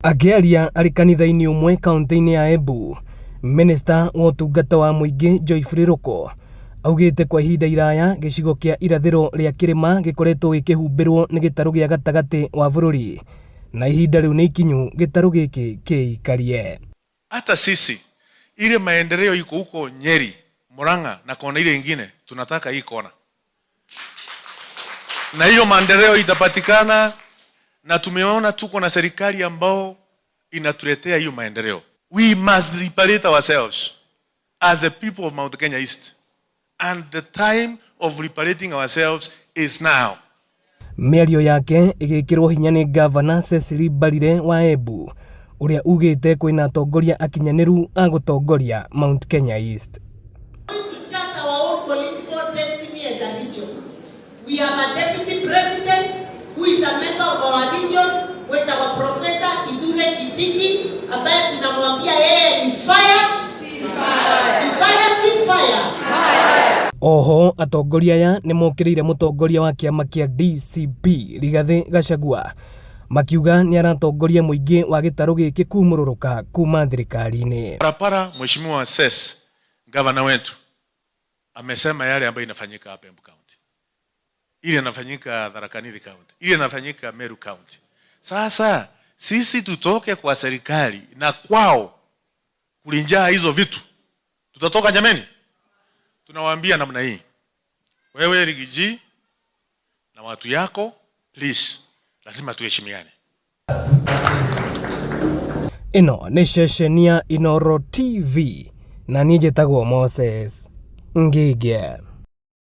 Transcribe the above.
Akĩaria arĩ kanitha-inĩ ũmwe kaunti-inĩ ya Embu, Minista wa ũtungata wa mũingĩ Geoffrey Ruku augĩte kwa ihinda iraya gĩcigo kĩa irathĩro rĩa kĩrĩma gĩkoretwo gĩkĩhumbĩrwo nĩ gĩtarũ gĩa gatagatĩ wa bũrũri na ihinda rĩu nĩ ikinyu gĩtarũ gĩkĩ kĩikarie. Hata sisi ile maendeleo iko huko Nyeri, Murang'a na kona ile ingine, tunataka hii kona, na hiyo maendeleo itapatikana, na tumeona tuko na serikali ambao inatuletea hiyo maendeleo. We must liberate ourselves as a people of Mount Kenya East, and the time of liberating ourselves is now. Mĩario yake ĩgĩkĩrwo hinya nĩ Ngavana Cecily Mbarire wa Embu ũrĩa ugĩte kwĩna atongoria akinyanĩru a gũtongoria Mount Kenya East. To chart our own political destiny as a region. We have a deputy president who is a member of our region with our Professor Kithure Kindiki ambaye tunamwambia yeye ni fire, ni fire, si fire. Oho atongoria aya nĩ mokĩrĩire mũtongoria wa kĩama kĩa DCP Rigathĩ Gachagua makiuga nĩ aratongoria mũingĩ wa gĩtarũ gĩkĩ kumũrũrũka kuma thirikari-inĩ. Barabara, Mheshimiwa Ses, gavana wetu amesema yale ambayo inafanyika hapa Embu County, ile inafanyika Tharaka Nithi County, ile inafanyika Meru County. Sasa sisi tutoke kwa serikali na kwao kulinjaa hizo vitu, tutatoka jameni? Tunawaambia namna hii, wewe Riggy G na watu yako, please, lazima tuheshimiane. Ĩno nĩ ceceni ya Inooro TV na niĩ njĩtagwo Moses Ngige.